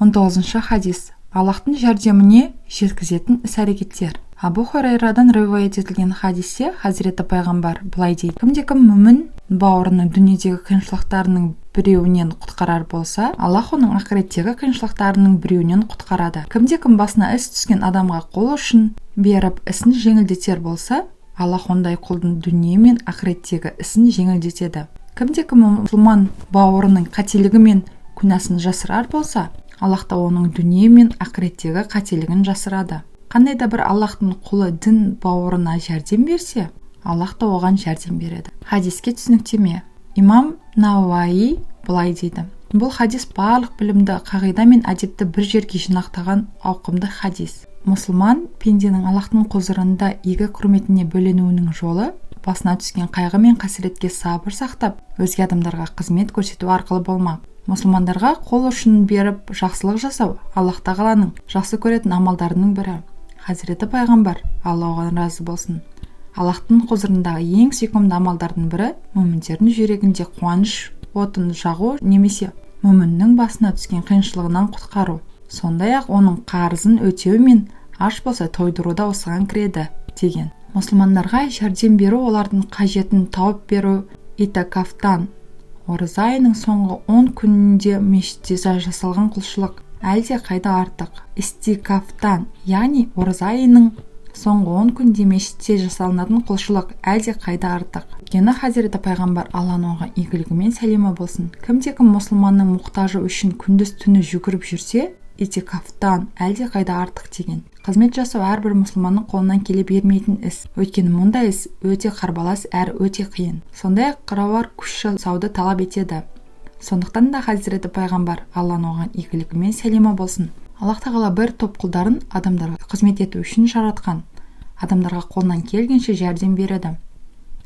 19-шы хадис. Аллахтың жәрдеміне жеткізетін іс-әрекеттер. Абу Хурайрадан риуаят етілген хадисте хазіреті пайғамбар былай дейді: кімде-кім мүмін бауырының дүниедегі қиыншылықтарының біреуінен құтқарар болса, Аллах оның ақыреттегі қиыншылықтарының біреуінен құтқарады. Кімде-кім басына іс түскен адамға қол ұшын беріп, ісін жеңілдетер болса, Аллах ондай құлдың дүние мен ақыреттегі ісін жеңілдетеді. Кімде-кім мұсылман бауырының қателігі мен күнәсін жасырар болса, Аллах та оның дүние мен ақыреттегі қателігін жасырады. Қандай да бір Аллахтың құлы дін бауырына жәрдем берсе, Аллах та оған жәрдем береді. Хадиске түсініктеме. Имам Науаи былай дейді: бұл хадис барлық білімді, қағида мен әдепті бір жерге жинақтаған ауқымды хадис. Мұсылман пенденің Аллахтың құзырында игі құрметіне бөленуінің жолы басына түскен қайғы мен қасіретке сабыр сақтап, өзге адамдарға қызмет көрсету арқылы болмақ. Мұсылмандарға қол ұшын беріп, жақсылық жасау Аллах тағаланың жақсы көретін амалдарының бірі. Хазіреті пайғамбар, Алла оған разы болсын, Аллахтың құзырындағы ең сүйкімді амалдардың бірі мүміндердің жүрегінде қуаныш отын жағу немесе мүміннің басына түскен қиыншылығынан құтқару, сондай-ақ оның қарызын өтеу мен аш болса тойдыру да осыған кіреді деген. Мұсылмандарға жәрдем беру, олардың қажетін тауып беру итикафтан, ораза айының соңғы 10 күнінде мешітте жасалған құлшылық, әлде қайда артық. Истикафтан, яғни ораза айының соңғы 10 күнде мешітте жасалынатын құлшылық әлде қайда артық. Өйткені хазіреті пайғамбар, Алланың оған игілігі мен сәлемі болсын, кімде-кім мұсылманның мұқтажы үшін күндіз түні жүгіріп жүрсе, итикафтан әлде қайда артық деген. Қызмет жасау әрбір мұсылманның қолынан келе бермейтін іс, өйткені мұндай іс өте қарбалас әрі өте қиын, сондай-ақ қыруар күш жасауды талап етеді. Сондықтан да хазіреті пайғамбар, Алланың оған игілігі мен сәлемі болсын, Аллах тағала бір топ құлдарын адамдарға қызмет ету үшін жаратқан, адамдарға қолынан келгенше жәрдем береді,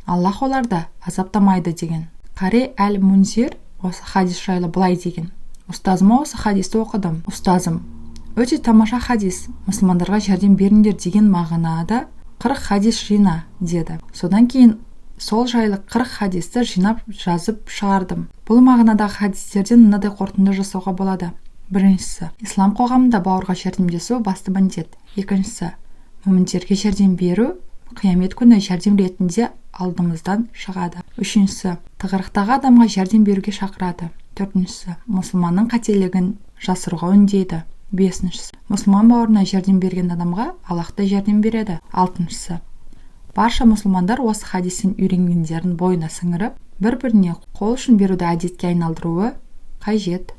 Аллах оларды азаптамайды деген. Қари әл Мунзир осы хадис жайлы былай деген: ұстазыма осы хадисті оқыдым. Ұстазым: «Өте тамаша хадис, мұсылмандарға жәрдем беріңдер деген мағынада 40 хадис жина», – деді. Содан кейін сол жайлы 40 хадисті жинап, жазып шығардым. Бұл мағынадағы хадистерден мынадай қорытынды жасауға болады. Біріншісі: ислам қоғамында бауырға жәрдемдесу басты міндет. Екіншісі: мүміндерге жәрдем беру қиямет күні жәрдем ретінде алдымыздан шығады. Үшіншісі: тығырықтағы адамға жәрдем беруге шақырады. Төртіншісі: мұсылманның қателігін жасыруға үндейді. Бесіншісі: мұсылман бауырына жәрдем берген адамға Аллах та жәрдем береді. Алтыншысы: барша мұсылмандар осы хадистен үйренгендерін бойына сіңіріп, бір біріне қол ұшын беруді әдетке айналдыруы қажет.